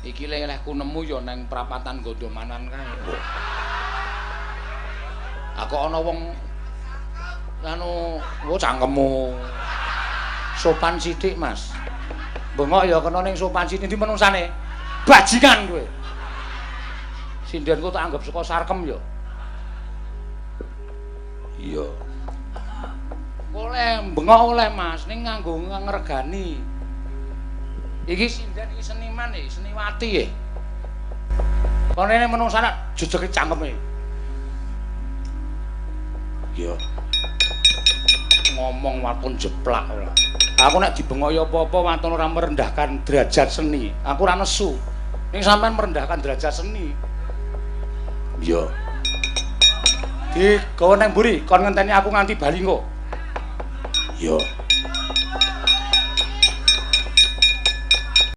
Iki lehku nemu ya nang prapatan Gondomanan kae. Aku ana wong anu, wo cangkemmu. Sopan sithik, Mas. Bengok ya kena ning sopan sithik ndi menungsane? Bajingan kowe. Sindenku tak anggap saka sarkem ya. Iya. Oleh bengok oleh, Mas, ning nganggo ngregani. Iki sinden iki seniman iki, seniwati e. Kene menungsane jejege cangkeme. Iya. Ngomong waton jeplak ora. Aku nek dibengoki apa-apa waton ora merendahkan derajat seni. Aku ora nesu. Ning sampean merendahkan derajat seni. Iya. Digawa nang mburi, kon ngenteni aku nganti bali engko. Iya.